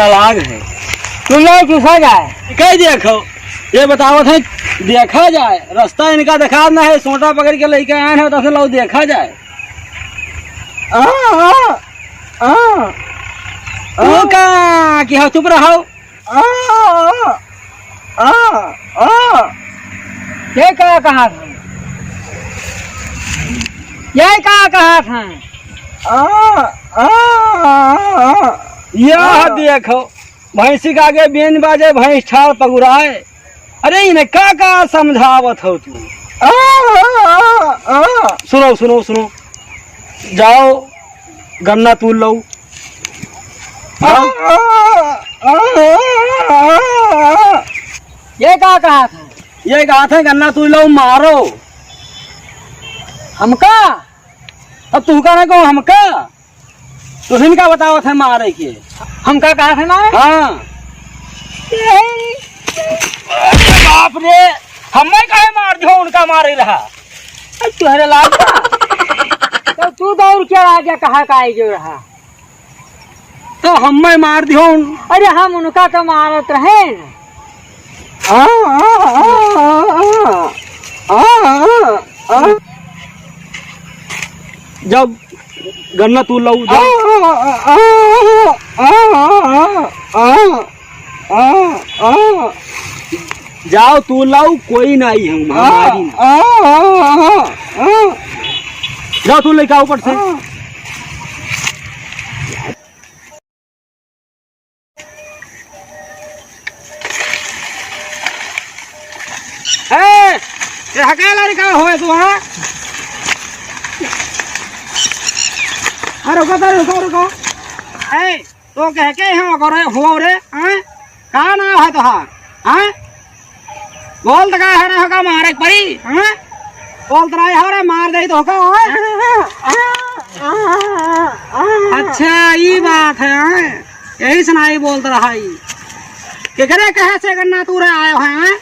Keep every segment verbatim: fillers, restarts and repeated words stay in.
लाग है। तुम लोग पूछा जाए। कह देखो, ये बतावत है, देखा जाए, रास्ता इनका देखा ना है, सोटा पकड़ के लेके आए हैं, तो लाओ देखा जाए। आ, आ, आ, तू आ। का कि हो, चुप रहो। आ, आ, आ, आ। ये का कहा था? ये का कहा था? आ, आ, आ, आ। यह आ। देखो, भैंसी के आगे बीन बाजे, भैंस ठाड़ पगुराए। अरे, इन्हें का, का समझावत हो तू? आ, आ, आ, आ। सुनो, सुनो, सुनो। जाओ, गन्ना तूल लो। आ, जाओ। आ, आ, आ, आ, आ। ये का कहा था? ये कहा था, गन्ना तूल लो, मारो। हमका? अब तू कहना को हमका? तुहिन का बतावत है मारे के? हमका कहा था ना? हाँ। अरे बाप रे, हमें काहे मार दियो, उनका मारे रहा। अब तुहरे लाग ना। तो तू दौड़ के आ गया, कहा का आई जो रहा? तो हमें मार दियो उन। अरे हम उनका तो मारत रहे न। आ, आ, आ। जाओ, गन्ना तूल लाओ, जाओ। आ, आ, आ। जाओ, तूल लाओ, कोई नाई है, हमारी ना। आ, आ, आ, आ। जाओ, तूल लेके आओ ऊपर से। आ। ए, ए, हका लड़का होए तू, हाँ? अरे रुको तो, रुको, रुको। ए, तो कह के यहाँ करे हुआ रे, हाँ? का नाम है तोहार, हाँ? बोल तो का है रे, होका मारे के परी, हाँ? बोल तो रहा है रे, मार दे तो होका, हाँ? अच्छा, ई बात है, हाँ? यही से नाई बोलत रहा ई। केकरे कहे से गन्ना तूरे आयो है, हैं?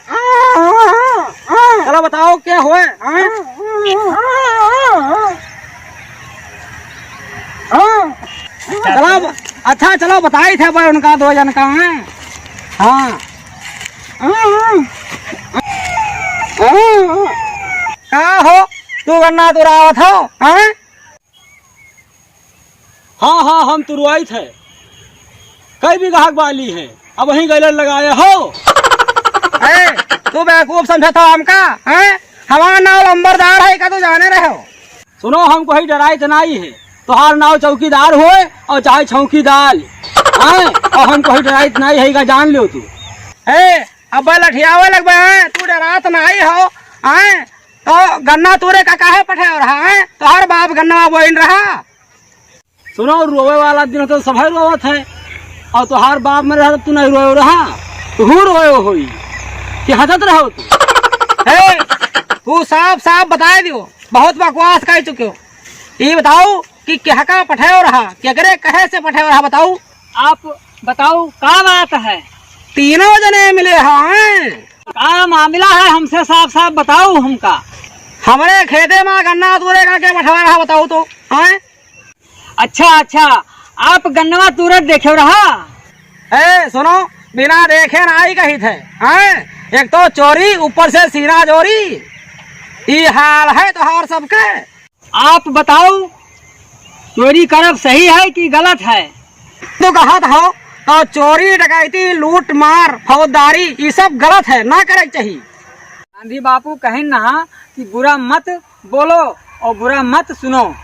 चलो बताओ के होए, हैं? चलो, अच्छा चलो बताई थे भाई उनका दो जन का, हैं? हाँ। का हो? तू गन्ना तुरावत हो, हैं? हाँ, हाँ, हम तुरवाइत है। कई बीघा के बाली है, अबहीं गैलन लगाए हो। ए, तू बेवकूफ समझत हो हमका, हैं? हमार नाव लंबरदार है, का तू जाने रहे हो? सुनो, हम कोई डराइत नाई है, तोहार नाव चौकीदार होए और चाहे छौकीदार, हैं? और हम कोई डराइत नाई है, का जान लियो तू। ए, अब लठियावे लगबे, हैं? तू डरात नाई हो, हैं? तो गन्ना तूरे का काहे पठे रहा, हैं? तोहार बाप गन्ना बोइन रहा। सुनो, रोवे वाला दिन तो सभे रोवत है, और तोहार बाप मरे रहा तब तू नहीं रोए रहा, तू रोए होई कि हंसत रहो तू? हे, तू साफ साफ बताए दियो, बहुत बकवास कर चुके हो। ये बताओ कि केहका पठायो रहा, केकरे कहे से पठायो रहा, बताओ। आप बताओ, का बात है? तीनों जने मिले हैं। का मामला है, हमसे साफ साफ बताओ हमका। हमरे खेते में गन्ना तूरे का के पठायो रहा, बताओ तो, हैं? अच्छा, अच्छा, आप गन्नवा तूरत देखे रहा? ए, सुनो, बिना देखे नाई कही थे, हैं? एक तो चोरी, ऊपर से सीना जोरी, ई हाल है तोहार सबके। आप बताओ, चोरी करब सही है कि गलत है? तो कहत हो, तो चोरी, डकैती, लूट, मार, फौजदारी, ई सब गलत है, ना करे के चाहिए। गांधी बापू कहिन नहा कि बुरा मत बोलो और बुरा मत सुनो।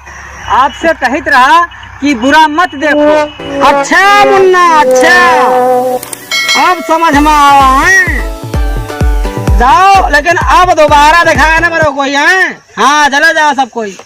आपसे कहित रहा कि बुरा मत देखो। अच्छा मुन्ना, अच्छा, अब समझ में आवा है। जाओ, लेकिन अब दोबारा दिखाए ना पड़ो कोई, हैं? हाँ, चले जाओ सब कोई।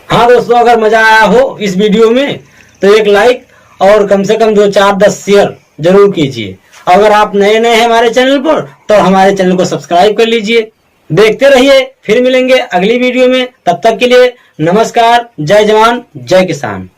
हाँ दोस्तों, अगर मजा आया हो इस वीडियो में तो एक लाइक और कम से कम दो चार दस शेयर जरूर कीजिए। अगर आप नए नए हैं हमारे चैनल पर तो हमारे चैनल को सब्सक्राइब कर लीजिए। देखते रहिए, फिर मिलेंगे अगली वीडियो में। तब तक के लिए नमस्कार, जय जवान, जय किसान।